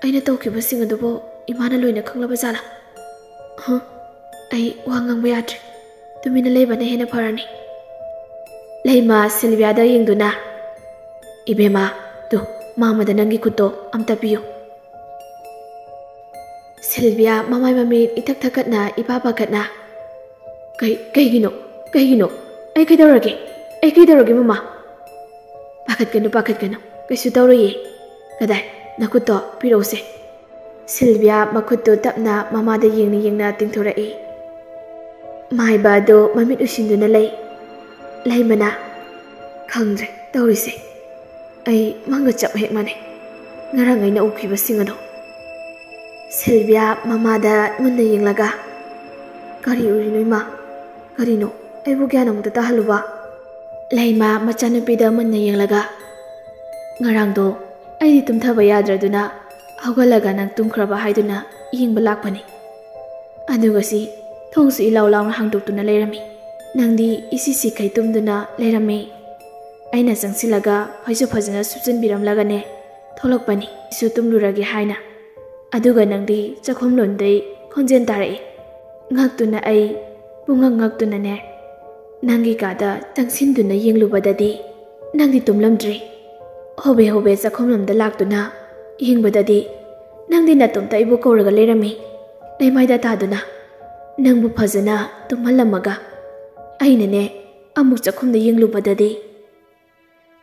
ꯑꯩꯅ ꯇꯧꯈꯤꯕꯁꯤꯡ ꯑꯗꯨꯕꯨ ꯏꯃꯥꯅ ꯂꯣꯏꯅ ꯈꯪꯂꯕ ꯖꯥꯠꯂꯥ? ꯍ?" ꯑꯩ ꯋꯥ ꯉꯥꯡꯕ ꯌꯥꯗ꯭ꯔꯦ꯫ ꯇꯨꯃꯤꯟꯅ ꯂꯩꯕꯅ ꯍꯦꯟꯅ ꯐꯔꯅꯤ꯫ ꯂꯩꯃ ꯁꯤꯜꯚꯤꯌꯥꯗ ꯌꯦꯡꯗꯨꯅ, "ꯏꯕꯦꯝꯃ, ꯇꯨ, ꯃꯥꯃꯗ ꯅꯪꯒꯤ ꯈꯨꯠꯇꯣ ꯑꯝꯇ ꯄꯤꯌꯨ"꯫ ꯁꯤꯜꯚꯤꯌꯥ ꯃꯃꯥꯏ ꯃꯃꯤꯠ ꯏꯊꯛ ꯊꯛꯀꯠꯅ ꯏꯄꯥ ꯄꯥꯈꯠꯅ, "ꯀꯩ-, ꯀꯩꯒꯤꯅꯣ? ꯀꯩꯒꯤꯅꯣ? ꯑꯩ ꯀꯩꯗꯧꯔꯒꯦ? ꯑꯩ ꯀꯩꯗꯧꯔꯒꯦ, ꯃꯃꯥ?" "ꯄꯥꯈꯠꯀꯅꯨ, ꯄꯥꯈꯠꯀꯅꯨ꯫ ꯀꯩꯁꯨ ꯇꯧꯔꯣꯏꯌꯦ꯫ ꯀꯗꯥꯏ? ꯅꯈꯨꯠꯇꯣ ꯄꯤꯔꯛꯎꯁꯦ"꯫ ꯁꯤꯜꯚꯤꯌꯥ ꯃꯈꯨꯠꯇꯨ ꯇꯞꯅ ꯃꯃꯥꯗ ꯌꯦꯡꯅ ꯌꯦꯡꯅ ꯇꯤꯡꯊꯣꯔꯛꯏ꯫ ꯃꯥꯏꯕ ꯑꯗꯨ ꯃꯃꯤꯠ ꯎꯏꯁꯤꯟꯗꯨꯅ ꯂꯩ꯫ ꯂꯩꯃꯅ, "ꯈꯪꯗ꯭ꯔꯦ ꯇꯧꯔꯤꯁꯦ꯫ ꯑꯩ ꯃꯪꯒ ꯆꯞ ꯍꯦꯛ ꯃꯥꯟꯅꯩ꯫ ꯉꯔꯥꯡ ꯑꯩꯅ ꯎꯈꯤꯕꯁꯤꯡ ꯑꯗꯣ"꯫ ꯁꯤꯜꯚꯤꯌꯥ ꯃꯃꯥꯗ ꯃꯨꯟꯅ ꯌꯦꯡꯂꯒ, "ꯀꯔꯤ ꯎꯔꯤꯅꯣ, ꯏꯃꯥ? ꯀꯔꯤꯅꯣ? ꯑꯩꯕꯨ ꯒ꯭ꯌꯥꯟ ꯑꯃꯨꯛꯇ ꯇꯥꯍꯜꯂꯨꯕ"꯫ ꯂꯩꯃ ꯃꯆꯥꯅꯨꯄꯤꯗ ꯃꯨꯟꯅ ꯌꯦꯡꯂꯒ, "ꯉꯔꯥꯡꯗꯣ ꯑꯩꯗꯤ ꯇꯨꯝꯊꯕ ꯌꯥꯗ꯭ꯔꯗꯨꯅ ꯍꯧꯒꯠꯂꯒ ꯅꯪ ꯇꯨꯝꯈ꯭ꯔꯕ ꯍꯥꯏꯗꯨꯅ ꯌꯦꯡꯕ ꯂꯥꯛꯄꯅꯤ꯫ ꯑꯗꯨꯒ ꯁꯤ ꯊꯣꯡꯁꯨ ꯏꯂꯥꯎ ꯂꯥꯎꯅ ꯍꯥꯡꯗꯣꯛꯇꯨꯅ ꯂꯩꯔꯝꯃꯤ꯫ ꯅꯪꯗꯤ ꯏꯁꯤ ꯁꯤꯈꯩ ꯇꯨꯝꯗꯨꯅ ꯂꯩꯔꯝꯃꯤ꯫ ꯑꯩꯅ ꯆꯪꯁꯤꯜꯂꯒ ꯐꯩꯖꯨꯞ ꯐꯖꯅ ꯁꯨꯞꯆꯤꯟꯕꯤꯔꯝꯂꯒꯅꯦ ꯊꯣꯛꯂꯛꯄꯅꯤ꯫ ꯏꯁꯨ ꯇꯨꯝꯂꯨꯔꯒꯦ ꯍꯥꯏꯅ꯫ ꯑꯗꯨꯒ ꯅꯪꯗꯤ ꯆꯥꯛꯈꯨꯝꯂꯣꯝꯗꯩ ꯈꯣꯟꯖꯦꯜ ꯇꯥꯔꯛꯏ꯫ ꯉꯛꯇꯨꯅ ꯑꯩ ꯄꯨꯡꯉꯛ ꯉꯛꯇꯨꯅꯅꯦ ꯅꯪꯒꯤ ꯀꯥꯗ ꯆꯪꯁꯤꯟꯗꯨꯅ ꯌꯦꯡꯂꯨꯕꯗꯗꯤ ꯅꯪꯗꯤ ꯇꯨꯝꯂꯝꯗ꯭ꯔꯦ꯫ ꯍꯣꯕꯦ ꯍꯣꯕꯦ ꯆꯥꯛꯈꯨꯝꯂꯣꯝꯗ ꯂꯥꯛꯇꯨꯅ ꯌꯦꯡꯕꯗꯗꯤ ꯅꯪꯗꯤ ꯅꯇꯣꯝꯇ ꯑꯩꯕꯨ ꯀꯧꯔꯒ ꯂꯩꯔꯝꯃꯤ꯫ ꯂꯩꯃꯥꯏꯗ ꯇꯥꯗꯨꯅ ꯅꯪꯕꯨ ꯐꯖꯅ ꯇꯨꯝꯍꯜꯂꯝꯃꯒ ꯑꯩꯅꯅꯦ ꯑꯃꯨꯛ ꯆꯥꯛꯈꯨꯝꯗ ꯌꯦꯡꯂꯨꯕꯗꯗꯤ"꯫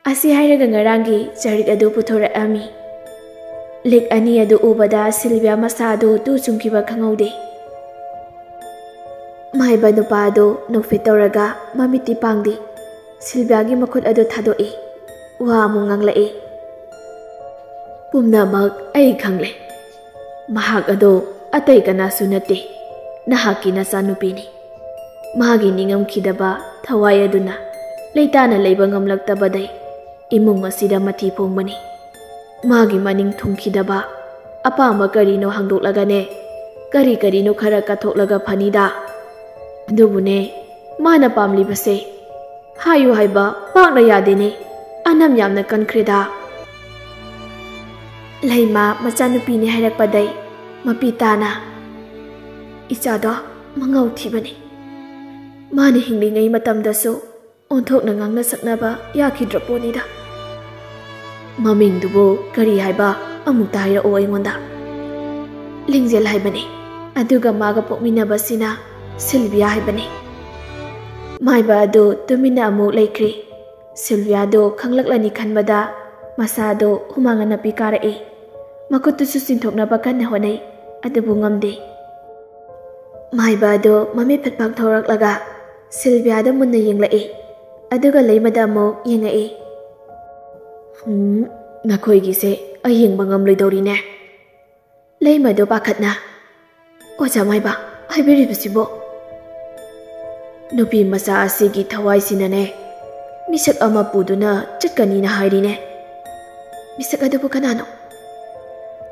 ꯑꯁꯤ ꯍꯥꯏꯔꯒ ꯉꯔꯥꯡꯒꯤ ꯆꯔꯤꯛ ꯑꯗꯨ ꯄꯨꯊꯣꯔꯛꯑꯝꯃꯤ꯫ ꯂꯤꯛ ꯑꯅꯤ ꯑꯗꯨ ꯎꯕꯗ ꯁꯤꯜꯚꯤꯌꯥ ꯃꯁꯥ ꯑꯗꯨ ꯇꯨ ꯆꯨꯡꯈꯤꯕ ꯈꯪꯍꯧꯗꯦ꯫ ꯃꯥꯏꯕ ꯅꯨꯄꯥ ꯑꯗꯨ ꯅꯣꯛꯐꯦꯠ ꯇꯧꯔꯒ ꯃꯃꯤꯠꯇꯤ ꯄꯥꯡꯗꯦ꯫ ꯁꯤꯜꯚꯤꯌꯥꯒꯤ ꯃꯈꯨꯠ ꯑꯗꯨ ꯊꯥꯗꯣꯛꯏ꯫ ꯋꯥ ꯑꯃꯨꯛ ꯉꯥꯡꯂꯛꯏ꯫ "ꯄꯨꯝꯅꯃꯛ ꯑꯩ ꯈꯪꯂꯦ꯫ ꯃꯍꯥꯛ ꯑꯗꯣ ꯑꯇꯩ ꯀꯅꯥꯁꯨ ꯅꯠꯇꯦ, ꯅꯍꯥꯛꯀꯤ ꯅꯆꯥꯅꯨꯄꯤꯅꯤ꯫ ꯃꯥꯒꯤ ꯅꯤꯡꯉꯝꯈꯤꯗꯕ ꯊꯋꯥꯏ ꯑꯗꯨꯅ ꯂꯩꯇꯥꯅ ꯂꯩꯕ ꯉꯝꯂꯛꯇꯕꯗꯩ ꯏꯃꯨꯡ ꯑꯁꯤꯗ ꯃꯊꯤ ꯐꯣꯡꯕꯅꯤ꯫ ꯃꯥꯒꯤ ꯃꯅꯤꯡ ꯊꯨꯡꯈꯤꯗꯕ ꯑꯄꯥꯝꯕ ꯀꯔꯤꯅꯣ ꯍꯪꯗꯣꯛꯂꯒꯅꯦ, ꯀꯔꯤ ꯀꯔꯤꯅꯣ ꯈꯔ ꯀꯠꯊꯣꯛꯂꯒ ꯐꯅꯤꯗ꯫ ꯑꯗꯨꯕꯨꯅꯦ, ꯃꯥꯅ ꯄꯥꯝꯂꯤꯕꯁꯦ ꯍꯥꯏꯌꯨ ꯍꯥꯏꯕ ꯄꯥꯛꯅ ꯌꯥꯗꯦꯅꯦ꯫ ꯑꯅꯝ ꯌꯥꯝꯅ ꯀꯟꯈ꯭ꯔꯦꯗ"꯫ ꯂꯩꯃ ꯃꯆꯥꯅꯨꯄꯤꯅꯤ ꯍꯥꯏꯔꯛꯄꯗꯩ ꯃꯄꯤ ꯇꯥꯅ, "ꯏꯆꯥꯗꯣ, ꯃꯉꯥꯎ ꯊꯤꯕꯅꯤ꯫ ꯃꯥꯅ ꯍꯤꯡꯂꯤꯉꯩ ꯃꯇꯝꯗꯁꯨ ꯑꯣꯟꯊꯣꯛꯅ ꯉꯥꯡꯅ ꯁꯛꯅꯕ ꯌꯥꯈꯤꯗ꯭ꯔ ꯄꯣꯠꯅꯤꯗ꯫ "ꯃꯃꯤꯡꯗꯨꯕꯨ ꯀꯔꯤ ꯍꯥꯏꯕ? ꯑꯃꯨꯛꯇ ꯍꯥꯏꯔꯛꯑꯣ ꯑꯩꯉꯣꯟꯗ꯫" "ꯂꯤꯡꯖꯦꯜ ꯍꯥꯏꯕꯅꯤ, ꯑꯗꯨꯒ ꯃꯥꯒ ꯄꯣꯛꯃꯤꯟꯅꯕꯁꯤꯅ ꯁꯤꯜꯚꯤꯌꯥ ꯍꯥꯏꯕꯅꯤ꯫" ꯃꯥꯏꯕ ꯑꯗꯨ ꯇꯨꯃꯤꯟꯅ ꯑꯃꯨꯛ ꯂꯩꯈ꯭ꯔꯤ꯫ ꯁꯤꯜꯚꯤꯌꯥꯗꯨ ꯈꯪꯂꯛꯂꯅꯤ ꯈꯟꯕꯗ ꯃꯁꯥꯗꯨ ꯍꯨꯃꯥꯡ ꯑꯅꯞꯄꯤ ꯀꯥꯔꯛꯏ꯫ ꯃꯈꯨꯠꯇꯨꯁꯨ ꯆꯤꯡꯊꯣꯛꯅꯕ ꯀꯟꯅ ꯍꯣꯠꯅꯩ, ꯑꯗꯨꯕꯨ ꯉꯝꯗꯦ꯫ ꯃꯥꯏꯕ ꯑꯗꯨ ꯃꯃꯤꯠ ꯐꯠ ꯄꯥꯡꯊꯣꯔꯛꯂꯒ ꯁꯤꯜꯚꯤꯌꯥꯗ ꯃꯨꯟꯅ ꯌꯦꯡꯂꯛꯏ, ꯑꯗꯨꯒ ꯂꯩꯃꯗ ꯑꯃꯨꯛ ꯌꯦꯡꯉꯛꯏ꯫ "ꯍꯨꯝ, ꯅꯈꯣꯏꯒꯤꯁꯦ ꯑꯩ ꯌꯦꯡꯕ ꯉꯝꯂꯣꯏꯗꯧꯔꯤꯅꯦ꯫" ꯂꯩꯃꯗꯨ ꯄꯥꯈꯠꯅ, "ꯑꯣꯖꯥ ꯃꯥꯏꯕ, ꯍꯥꯏꯕꯤꯔꯤꯕꯁꯤꯕꯣ?" "ꯅꯨꯄꯤ ꯃꯆꯥ ꯑꯁꯤꯒꯤ ꯊꯋꯥꯏꯁꯤꯅꯅꯦ, ꯃꯤꯁꯛ ꯑꯃ ꯄꯨꯗꯨꯅ ꯆꯠꯀꯅꯤꯅ ꯍꯥꯏꯔꯤꯅꯦ꯫" "ꯃꯤꯁꯛ ꯑꯗꯨꯕꯨ ꯀꯅꯥꯅꯣ?"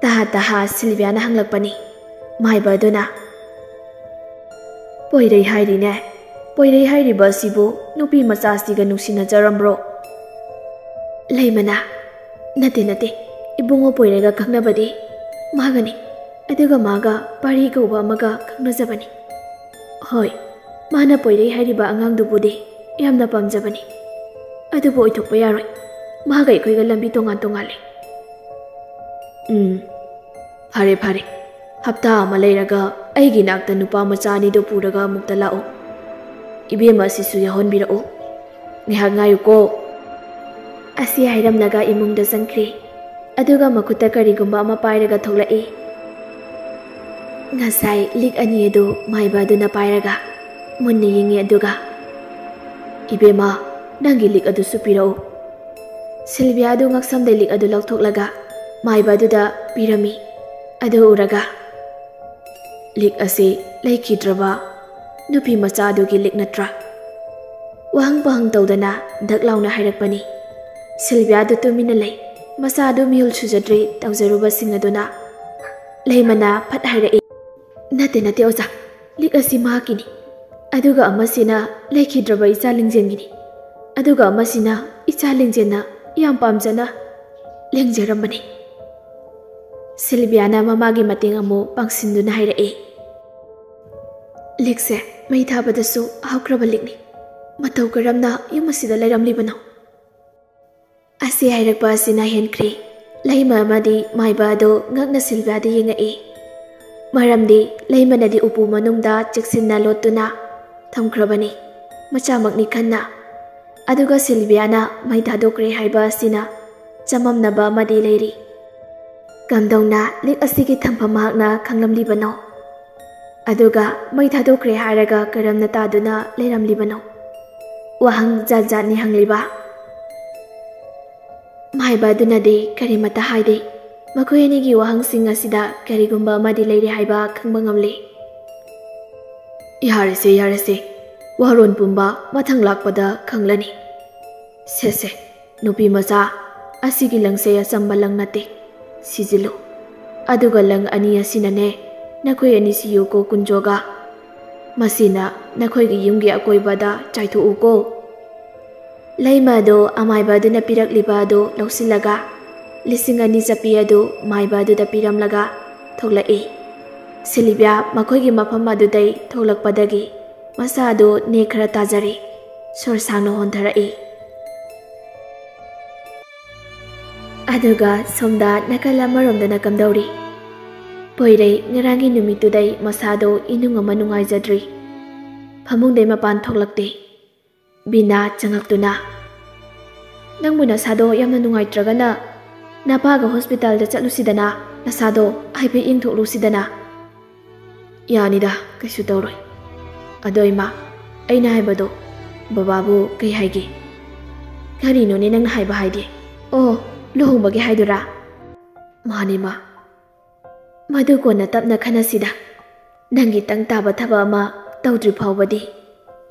ꯇꯍꯥ ꯇꯍꯥ ꯁꯤꯜꯚꯤꯌꯥꯅ ꯍꯪꯂꯛꯄꯅꯤ꯫ ꯃꯥꯏꯕ ꯑꯗꯨꯅ, "ꯄꯣꯏꯔꯩ ꯍꯥꯏꯔꯤꯅꯦ꯫ ꯄꯣꯏꯔꯩ ꯍꯥꯏꯔꯤꯕ ꯑꯁꯤꯕꯨ ꯅꯨꯄꯤ ꯃꯆꯥꯁꯤꯒ ꯅꯨꯡꯁꯤꯅꯖꯔꯝꯕ꯭ꯔꯣ?" ꯂꯩꯃꯅ, "ꯅꯠꯇꯦ, ꯅꯠꯇꯦ, ꯏꯕꯨꯡꯉꯣ ꯄꯣꯏꯔꯩꯒ ꯈꯪꯅꯕꯗꯤ ꯃꯥꯒꯅꯤ, ꯑꯗꯨꯒ ꯃꯥꯒ ꯄꯥꯔꯤ ꯀꯧꯕ ꯑꯃꯒ ꯈꯪꯅꯖꯕꯅꯤ꯫ ꯍꯣꯏ, ꯃꯥꯅ ꯄꯣꯏꯔꯩ ꯍꯥꯏꯔꯤꯕ ꯑꯉꯥꯡꯗꯨꯕꯨꯗꯤ ꯌꯥꯝꯅ ꯄꯥꯝꯖꯕꯅꯤ, ꯑꯗꯨꯕꯨ ꯑꯣꯏꯊꯣꯛꯄ ꯌꯥꯔꯣꯏ꯫ ꯃꯥꯒ ꯑꯩꯈꯣꯏꯒ ꯂꯝꯕꯤ ꯇꯣꯉꯥꯟ ꯇꯣꯉꯥꯜꯂꯦ꯫" "ꯎꯝ, ꯐꯔꯦ, ꯐꯔꯦ꯫ ꯍꯞꯇꯥ ꯑꯃ ꯂꯩꯔꯒ ꯑꯩꯒꯤ ꯅꯥꯛꯇ ꯅꯨꯄꯥ ꯃꯆꯥ ꯑꯅꯤꯗꯨ ꯄꯨꯔꯒ ꯑꯃꯨꯛꯇ ꯂꯥꯛꯎ꯫ ꯏꯕꯦꯝꯃ ꯑꯁꯤꯁꯨ ꯌꯥꯎꯍꯟꯕꯤꯔꯛꯎ꯫ ꯉꯥꯏꯍꯥꯛ ꯉꯥꯏꯌꯨꯀꯣ꯫" ꯑꯁꯤ ꯍꯥꯏꯔꯝꯂꯒ ꯏꯃꯨꯡꯗ ꯆꯪꯈ꯭ꯔꯦ꯫ ꯑꯗꯨꯒ ꯃꯈꯨꯠꯇ ꯀꯔꯤꯒꯨꯝꯕ ꯑꯃ ꯄꯥꯏꯔꯒ ꯊꯣꯛꯂꯛꯏ꯫ ꯉꯁꯥꯏ ꯂꯤꯛ ꯑꯅꯤ ꯑꯗꯨ ꯃꯥꯏꯕ ꯑꯗꯨꯅ ꯄꯥꯏꯔꯒ ꯃꯨꯟꯅ ꯌꯦꯡꯉꯤ, ꯑꯗꯨꯒ, "ꯏꯕꯦꯝꯃ, ꯅꯪꯒꯤ ꯂꯤꯛ ꯑꯗꯨꯁꯨ ꯄꯤꯔꯛꯎ꯫" ꯁꯤꯜꯚꯤꯌꯥꯗꯨ ꯉꯛꯁꯝꯗ ꯂꯤꯛ ꯑꯗꯨ ꯂꯧꯊꯣꯛꯂꯒ ꯃꯥꯏꯕ ꯑꯗꯨꯗ ꯄꯤꯔꯝꯃꯤ꯫ ꯑꯗꯨ ꯎꯔꯒ, "ꯂꯤꯛ ꯑꯁꯤ ꯂꯩꯈꯤꯗ꯭ꯔꯕ ꯅꯨꯄꯤ ꯃꯆꯥ ꯑꯗꯨꯒꯤ ꯂꯤꯛ ꯅꯠꯇ꯭ꯔꯥ?" ꯋꯥꯍꯪ ꯄꯥꯍꯪ ꯇꯧꯗꯅ ꯗꯛ ꯂꯥꯎꯅ ꯍꯥꯏꯔꯛꯄꯅꯤ꯫ ꯁꯤꯜꯚꯤꯌꯥꯗꯨ ꯇꯨꯃꯤꯟꯅ ꯂꯩ꯫ ꯃꯆꯥꯗꯨ ꯃꯤꯍꯨꯜ ꯁꯨꯖꯗ꯭ꯔꯤ ꯇꯧꯖꯔꯨꯕꯁꯤꯡ ꯑꯗꯨꯅ꯫ ꯂꯩꯃꯅ ꯐꯠ ꯍꯥꯏꯔꯛꯏ, "ꯅꯠꯇꯦ, ꯅꯠꯇꯦ ꯑꯣꯖꯥ, ꯂꯤꯛ ꯑꯁꯤ ꯃꯍꯥꯛꯀꯤꯅꯤ꯫ ꯑꯗꯨꯒ ꯑꯃꯁꯤꯅ ꯂꯩꯈꯤꯗ꯭ꯔꯕ ꯏꯆꯥ ꯂꯤꯡꯖꯦꯜꯒꯤꯅꯤ꯫ ꯑꯗꯨꯒ ꯑꯃꯁꯤꯅ ꯏꯆꯥ ꯂꯤꯡꯖꯦꯜꯅ ꯌꯥꯝ ꯄꯥꯝꯖꯅ ꯂꯦꯡꯖꯔꯝꯕꯅꯤ꯫" ꯁꯤꯜꯚꯤꯌꯥꯅ ꯃꯃꯥꯒꯤ ꯃꯇꯦꯡ ꯑꯃꯨꯛ ꯄꯥꯡꯁꯤꯟꯗꯨꯅ ꯍꯥꯏꯔꯛꯏ, ꯂꯤꯛꯁꯦ ꯃꯩ ꯊꯥꯕꯗꯁꯨ ꯍꯧꯈ꯭ꯔꯕ ꯂꯤꯛꯅꯤ꯫ ꯃꯇꯧ ꯀꯔꯝꯅ ꯌꯨꯝ ꯑꯁꯤꯗ ꯂꯩꯔꯝꯂꯤꯕꯅꯣ? ꯑꯁꯤ ꯍꯥꯏꯔꯛꯄ ꯑꯁꯤꯅ ꯍꯦꯟꯈ꯭ꯔꯦ꯫ ꯂꯩꯃ ꯑꯃꯗꯤ ꯃꯥꯏꯕ ꯑꯗꯨ ꯉꯛꯅ ꯁꯤꯜꯚꯤꯌꯥꯗ ꯌꯦꯡꯉꯛꯏ꯫ ꯃꯔꯝꯗꯤ ꯂꯩꯃꯅꯗꯤ ꯎꯄꯨ ꯃꯅꯨꯡꯗ ꯆꯦꯛꯁꯤꯟꯅ ꯂꯣꯠꯇꯨꯅ ꯊꯝꯈ꯭ꯔꯕꯅꯤ, ꯃꯆꯥꯃꯛꯅꯤ ꯈꯟꯅ꯫ ꯑꯗꯨꯒ ꯁꯤꯜꯚꯤꯌꯥꯅ ꯃꯩ ꯊꯥꯗꯣꯛꯈ꯭ꯔꯦ ꯍꯥꯏꯕ ꯑꯁꯤꯅ ꯆꯃꯝꯅꯕ ꯑꯃꯗꯤ ꯂꯩꯔꯤ꯫ ꯀꯝꯗꯧꯅ ꯂꯤꯛ ꯑꯁꯤꯒꯤ ꯊꯝꯐꯝ ꯃꯍꯥꯛꯅ ꯈꯪꯂꯝꯂꯤꯕꯅꯣ? ꯑꯗꯨꯒ ꯃꯩ ꯊꯥꯗꯣꯛꯈ꯭ꯔꯦ ꯍꯥꯏꯔꯒ ꯀꯔꯝꯅ ꯇꯥꯗꯨꯅ ꯂꯩꯔꯝꯂꯤꯕꯅꯣ? ꯋꯥꯍꯪ ꯖꯥꯠ ꯖꯥꯠꯅꯤ ꯍꯪꯂꯤꯕ꯫ ꯃꯥꯏꯕ ꯑꯗꯨꯅꯗꯤ ꯀꯔꯤꯃꯠꯇ ꯍꯥꯏꯗꯦ꯫ ꯃꯈꯣꯏ ꯑꯅꯤꯒꯤ ꯋꯥꯍꯪꯁꯤꯡ ꯑꯁꯤꯗ ꯀꯔꯤꯒꯨꯝꯕ ꯑꯃꯗꯤ ꯂꯩꯔꯦ ꯍꯥꯏꯕ ꯈꯪꯕ ꯉꯝꯂꯦ꯫ "ꯌꯥꯔꯦꯁꯦ, ꯌꯥꯔꯦꯁꯦ, ꯋꯥꯔꯣꯜ ꯄꯨꯝꯕ ꯃꯊꯪ ꯂꯥꯛꯄꯗ ꯈꯪꯂꯅꯤ꯫ ꯁꯦ ꯁꯦ, ꯅꯨꯄꯤ ꯃꯆꯥ, ꯑꯁꯤꯒꯤ ꯂꯪꯁꯦ ꯑꯆꯝꯕ ꯂꯪ ꯅꯠꯇꯦ꯫ ꯁꯤꯖꯤꯜꯂꯨ꯫ ꯑꯗꯨꯒ ꯂꯪ ꯑꯅꯤ ꯑꯁꯤꯅꯅꯦ, ꯅꯈꯣꯏ ꯑꯅꯤ ꯁꯤꯌꯨꯀꯣ ꯀꯨꯟꯖꯣꯒ꯫ ꯃꯁꯤꯅ ꯅꯈꯣꯏꯒꯤ ꯌꯨꯝꯒꯤ ꯑꯀꯣꯏꯕꯗ ꯆꯥꯏꯊꯣꯛꯎꯀꯣ꯫" ꯂꯩꯃ ꯑꯗꯨ ꯑꯃꯥꯏꯕ ꯑꯗꯨꯅ ꯄꯤꯔꯛꯂꯤꯕ ꯑꯗꯨ ꯂꯧꯁꯤꯜꯂꯒ ꯂꯤꯁꯤꯡ ꯑꯅꯤ ꯆꯠꯄꯤ ꯑꯗꯨ ꯃꯥꯏꯕ ꯑꯗꯨꯗ ꯄꯤꯔꯝꯂꯒ ꯊꯣꯛꯂꯛꯏ꯫ ꯁꯤꯜꯚꯤꯌꯥ ꯃꯈꯣꯏꯒꯤ ꯃꯐꯝ ꯑꯗꯨꯗꯩ ꯊꯣꯛꯂꯛꯄꯗꯒꯤ ꯃꯁꯥ ꯑꯗꯨ ꯅꯦꯛ ꯈꯔ ꯇꯥꯖꯔꯦ꯫ ꯁꯣꯔ ꯁꯥꯡꯅ ꯍꯣꯟꯊꯔꯛꯏ꯫ ꯑꯗꯨꯒ ꯁꯣꯝꯗ ꯅꯥꯀꯜ ꯑꯃꯔꯣꯝꯗꯅ ꯀꯝꯗꯧꯔꯤ? ꯄꯣꯏꯔꯩ ꯉꯔꯥꯡꯒꯤ ꯅꯨꯃꯤꯠꯇꯨꯗꯩ ꯃꯁꯥꯗꯣ ꯏꯅꯨꯡ ꯑꯃ ꯅꯨꯡꯉꯥꯏꯖꯗ꯭ꯔꯤ꯫ ꯐꯃꯨꯡꯗꯩ ꯃꯄꯥꯟ ꯊꯣꯛꯂꯛꯇꯦ꯫ ꯕꯤꯅꯥ ꯆꯪꯉꯛꯇꯨꯅ, "ꯅꯪꯕꯨ ꯅꯁꯥꯗꯣ ꯌꯥꯝꯅ ꯅꯨꯡꯉꯥꯏꯇ꯭ꯔꯒꯅ ꯅꯄꯥꯒ ꯍꯣꯁꯄꯤꯇꯥꯜꯗ ꯆꯠꯂꯨꯁꯤꯗꯅ, ꯅꯁꯥꯗꯣ ꯍꯥꯏꯐꯦꯠ ꯌꯦꯡꯊꯣꯛꯂꯨꯁꯤꯗꯅ꯫" "ꯌꯥꯅꯤꯗ, ꯀꯩꯁꯨ ꯇꯧꯔꯣꯏ꯫ ꯑꯗꯣ ꯏꯃꯥ, ꯑꯩꯅ ꯍꯥꯏꯕꯗꯣ ꯕꯕꯥꯕꯨ ꯀꯩ ꯍꯥꯏꯒꯦ?" "ꯀꯔꯤꯅꯣꯅꯦ ꯅꯪꯅ ꯍꯥꯏꯕ ꯍꯥꯏꯗꯤ?" "ꯑꯣ, ꯂꯨꯍꯣꯡꯕꯒꯤ ꯍꯥꯏꯗꯨꯔꯥ?" "ꯃꯥꯅꯦ ꯃꯥ, ꯃꯗꯨ ꯀꯣꯟꯅ ꯇꯞꯅ ꯈꯟꯅꯁꯤꯗ꯫ ꯅꯪꯒꯤ ꯇꯪ ꯇꯥꯕ ꯊꯕꯛ ꯑꯃ ꯇꯧꯗ꯭ꯔꯤ ꯐꯥꯎꯕꯗꯤ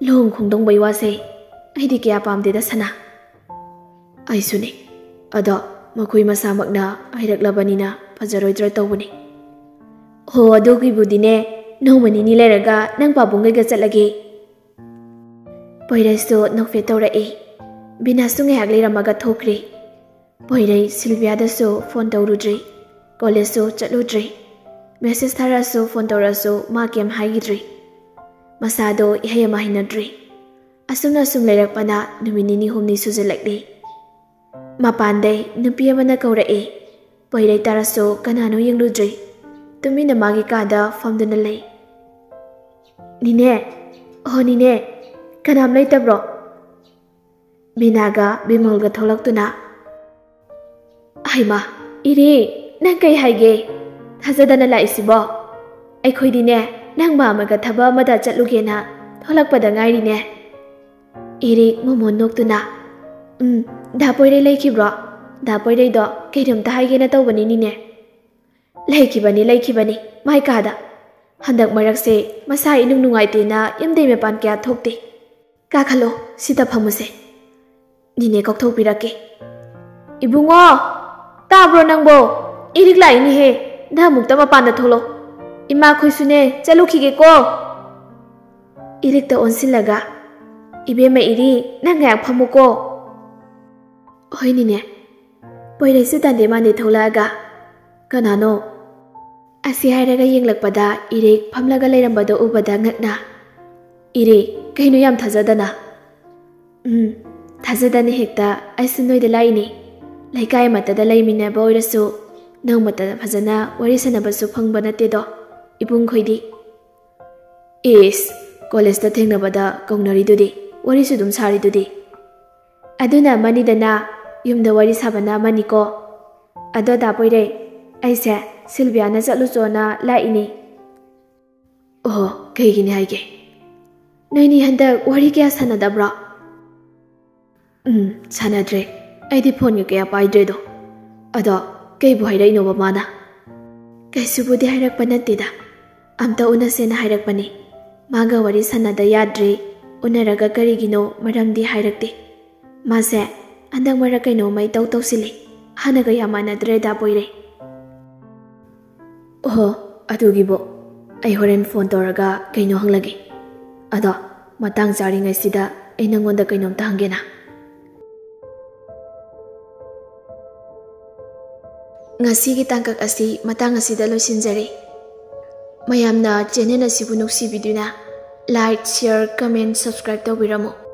ꯂꯨꯍꯣꯡ ꯈꯣꯡꯗꯣꯡꯕꯩ ꯋꯥꯁꯦ ꯑꯩꯗꯤ ꯀꯌꯥ ꯄꯥꯝꯗꯦꯗ ꯁꯅꯥ꯫" "ꯑꯩꯁꯨꯅꯦ꯫ ꯑꯗꯣ ꯃꯈꯣꯏ ꯃꯁꯥꯃꯛꯅ ꯍꯥꯏꯔꯛꯂꯕꯅꯤꯅ ꯐꯖꯔꯣꯏꯗ꯭ꯔꯥ ꯇꯧꯕꯅꯤ꯫" "ꯍꯣ, ꯑꯗꯨꯒꯤꯕꯨꯗꯤꯅꯦ, ꯅꯣꯡꯃ ꯅꯤꯅꯤ ꯂꯩꯔꯒ ꯅꯪ ꯄꯥꯕꯨꯡꯈꯩꯒ ꯆꯠꯂꯒꯦ꯫" ꯄꯣꯏꯔꯩꯁꯨ ꯅꯣꯛꯐꯦꯠ ꯇꯧꯔꯛꯏ꯫ ꯕꯤꯅꯥꯁꯨ ꯉꯥꯏꯍꯥꯛ ꯂꯩꯔꯝꯃꯒ ꯊꯣꯛꯈ꯭ꯔꯦ꯫ ꯄꯣꯏꯔꯩ ꯁꯤꯜꯚꯤꯌꯥꯗꯁꯨ ꯐꯣꯟ ꯇꯧꯔꯨꯗ꯭ꯔꯤ, ꯀꯣꯂꯦꯖꯁꯨ ꯆꯠꯂꯨꯗ꯭ꯔꯤ꯫ ꯃꯦꯁꯦꯖ ꯊꯥꯔꯛꯑꯁꯨ ꯐꯣꯟ ꯇꯧꯔꯛꯑꯁꯨ ꯃꯥ ꯀꯩꯝ ꯍꯥꯏꯈꯤꯗ꯭ꯔꯤ꯫ ꯃꯁꯥꯗꯣ ꯏꯍꯩ ꯑꯃ ꯍꯩꯅꯗ꯭ꯔꯤ꯫ ꯑꯁꯨꯝꯅ ꯁꯨꯝ ꯂꯩꯔꯛꯄꯅ ꯅꯨꯃꯤꯠ ꯅꯤꯅꯤ ꯍꯨꯝꯅꯤ ꯁꯨꯖꯜꯂꯛꯂꯤ꯫ ꯃꯄꯥꯟꯗꯩ ꯅꯨꯄꯤ ꯑꯃꯅ ꯀꯧꯔꯛꯏ꯫ ꯄꯣꯏꯔꯩ ꯇꯥꯔꯁꯨ ꯀꯅꯥꯅꯣ ꯌꯦꯡꯂꯨꯗ꯭ꯔꯤ꯫ ꯇꯨꯃꯤꯟꯅ ꯃꯥꯒꯤ ꯀꯥꯗ ꯐꯝꯗꯨꯅ ꯂꯩ꯫ "ꯅꯤꯅꯦ, ꯑꯣ ꯅꯤꯅꯦ, ꯀꯅꯥꯝ ꯂꯩꯇꯕ꯭ꯔꯣ?" ꯃꯤꯅꯥꯒ ꯕꯤꯃꯜꯒ ꯊꯣꯛꯂꯛꯇꯨꯅ, "ꯍꯩꯃꯥ, ꯏꯔꯤ, ꯅꯪ ꯀꯩ ꯍꯥꯏꯒꯦ? ꯊꯥꯖꯗꯅ ꯂꯥꯛꯏꯁꯤꯕꯣ? ꯑꯩꯈꯣꯏꯗꯤꯅꯦ, ꯅꯪ ꯃꯥꯝꯃꯒ ꯊꯕꯛ ꯑꯃꯗ ꯆꯠꯂꯨꯒꯦꯅ ꯊꯣꯛꯂꯛꯄꯗ ꯉꯥꯏꯔꯤꯅꯦ꯫" ꯏꯔꯤꯛ ꯃꯣꯃꯣꯟ ꯅꯣꯛꯇꯨꯅ, "ꯎꯝ, ꯗꯥ ꯄꯣꯏꯔꯩ ꯂꯩꯈꯤꯕ꯭ꯔꯣ? ꯗꯥ ꯄꯣꯏꯔꯩꯗꯣ ꯀꯩꯅꯣꯝꯇ ꯍꯥꯏꯒꯦꯅ ꯇꯧꯕꯅꯤꯅꯤꯅꯦ꯫ ꯂꯩꯈꯤꯕꯅꯤ, ꯂꯩꯈꯤꯕꯅꯤ, ꯃꯥꯏ ꯀꯥꯗ꯫ ꯍꯟꯗꯛ ꯃꯔꯛꯁꯦ ꯃꯁꯥ ꯏꯅꯨꯡ ꯅꯨꯡꯉꯥꯏꯇꯦꯅ ꯌꯨꯝꯗꯩ ꯃꯄꯥꯟ ꯀꯌꯥ ꯊꯣꯛꯇꯦ꯫ ꯀꯥꯈꯠꯂꯣ, ꯁꯤꯗ ꯐꯝꯃꯨꯁꯦ꯫" ꯅꯤꯅꯦ ꯀꯧꯊꯣꯛꯄꯤꯔꯛꯀꯦ꯫ "ꯏꯕꯨꯡꯉꯣ, ꯇꯥꯕ꯭ꯔꯣ ꯅꯪꯕꯣ? ꯏꯔꯤꯛ ꯂꯥꯛꯏꯅꯦꯍꯦ꯫ ꯅꯪ ꯑꯃꯨꯛꯇ ꯃꯄꯥꯟꯗ ꯊꯣꯛꯂꯣ꯫ ꯏꯃꯥꯈꯣꯏꯁꯨꯅꯦ, ꯆꯠꯂꯨꯈꯤꯒꯦꯀꯣ꯫" ꯏꯔꯤꯛꯇ ꯑꯣꯟꯁꯤꯜꯂꯒ, "ꯏꯕꯦꯝꯃ ꯏꯔꯤ, ꯅꯪ ꯉꯥꯏꯍꯥꯛ ꯐꯝꯃꯨꯀꯣ꯫" "ꯍꯣꯏ ꯅꯤꯅꯦ꯫" ꯄꯣꯏꯔꯩꯁꯨ ꯇꯟꯗꯦ ꯃꯥꯟꯗꯦ ꯊꯣꯛꯂꯛꯑꯒ, "ꯀꯅꯥꯅꯣ?" ꯑꯁꯤ ꯍꯥꯏꯔꯒ ꯌꯦꯡꯂꯛꯄꯗ ꯏꯔꯤꯛ ꯐꯝꯂꯒ ꯂꯩꯔꯝꯕꯗꯣ ꯎꯕꯗ ꯉꯛꯅ, "ꯏꯔꯤꯛ, ꯀꯩꯅꯣ ꯌꯥꯝ ꯊꯥꯖꯗꯅ?" "ꯎꯝ, ꯊꯥꯖꯗꯅ ꯍꯦꯛꯇ꯫ ꯑꯩꯁꯨ ꯅꯣꯏꯗ ꯂꯥꯛꯏꯅꯤ꯫ ꯂꯩꯀꯥꯏ ꯑꯃꯠꯇꯗ ꯂꯩꯃꯤꯟꯅꯕ ꯑꯣꯏꯔꯁꯨ ꯅꯣꯡꯃꯇ ꯐꯖꯅ ꯋꯥꯔꯤ ꯁꯥꯟꯅꯕꯁꯨ ꯐꯪꯕ ꯅꯠꯇꯦꯗꯣ ꯏꯕꯨꯡꯈꯣꯏꯗꯤ꯫" "ꯏꯁ, ꯀꯣꯂꯦꯖꯇ ꯊꯦꯡꯅꯕꯗ ꯀꯧꯅꯔꯤꯗꯨꯗꯤ, ꯋꯥꯔꯤꯁꯨ ꯑꯗꯨꯝ ꯁꯥꯔꯤꯗꯨꯗꯤ꯫" "ꯑꯗꯨꯅ ꯑꯃꯅꯤꯗꯅ, ꯌꯨꯝꯗ ꯋꯥꯔꯤ ꯁꯥꯕꯅ ꯑꯃꯅꯤꯀꯣ꯫ ꯑꯗꯣ ꯗꯥ ꯄꯣꯏꯔꯩ, ꯑꯩꯁꯦ ꯁꯤꯜꯚꯤꯌꯥꯅ ꯆꯠꯂꯨꯆꯣꯅ ꯂꯥꯛꯏꯅꯦ꯫" "ꯑꯣꯍꯣ, ꯀꯩꯒꯤꯅꯤ ꯍꯥꯏꯒꯦ?" "ꯅꯣꯏꯅꯤ ꯍꯟꯗꯛ ꯋꯥꯔꯤ ꯀꯌꯥ ꯁꯥꯟꯅꯗꯕ꯭ꯔꯣ?" "ꯎꯝ, ꯁꯥꯟꯅꯗ꯭ꯔꯦ꯫ ꯑꯩꯗꯤ ꯐꯣꯟꯒ ꯀꯌꯥ ꯄꯥꯏꯗ꯭ꯔꯦꯗꯣ꯫ ꯑꯗꯣ ꯀꯩꯕꯨ ꯍꯥꯏꯔꯛꯏꯅꯣꯕ ꯃꯥꯅ?" "ꯀꯩꯁꯨꯕꯨꯗꯤ ꯍꯥꯏꯔꯛꯄ ꯅꯠꯇꯦꯗ꯫ ꯑꯝꯇ ꯎꯅꯁꯦꯅ ꯍꯥꯏꯔꯛꯄꯅꯤ꯫ ꯃꯥꯒ ꯋꯥꯔꯤ ꯁꯥꯟꯅꯗ ꯌꯥꯗ꯭ꯔꯦ꯫ ꯎꯅꯔꯒ ꯀꯔꯤꯒꯤꯅꯣ ꯃꯔꯝꯗꯤ ꯍꯥꯏꯔꯛꯇꯦ꯫ ꯃꯥꯁꯦ ꯍꯟꯗꯛ ꯃꯔꯛ ꯀꯩꯅꯣꯝꯃ ꯏꯇꯧ ꯇꯧꯁꯤꯜꯂꯤ꯫ ꯍꯥꯟꯅꯒ ꯌꯥꯝ ꯃꯥꯟꯅꯗ꯭ꯔꯦ ꯗꯥ ꯄꯣꯏꯔꯩ꯫" "ꯑꯣꯍꯣ, ꯑꯗꯨꯒꯤꯕꯨ ꯑꯩ ꯍꯣꯔꯦꯟ ꯐꯣꯟ ꯇꯧꯔꯒ ꯀꯩꯅꯣ ꯍꯪꯂꯒꯦ꯫ ꯑꯗꯣ ꯃꯇꯥꯡ ꯆꯥꯔꯤꯉꯩꯁꯤꯗ ꯑꯩ ꯅꯪꯉꯣꯟꯗ ꯀꯩꯅꯣꯝꯇ ꯍꯪꯒꯦꯅ꯫" ꯉꯁꯤꯒꯤ ꯇꯥꯡꯀꯛ ꯑꯁꯤ ꯃꯇꯥꯡ ꯑꯁꯤꯗ ꯂꯣꯏꯁꯤꯟꯖꯔꯦ꯫ ꯃꯌꯥꯝꯅ ꯆꯦꯅꯦꯜ ꯑꯁꯤꯕꯨ ꯅꯨꯡꯁꯤꯕꯤꯗꯨꯅ Like, share, comment, subscribe ꯇꯧꯕꯤꯔꯝꯃꯣ꯫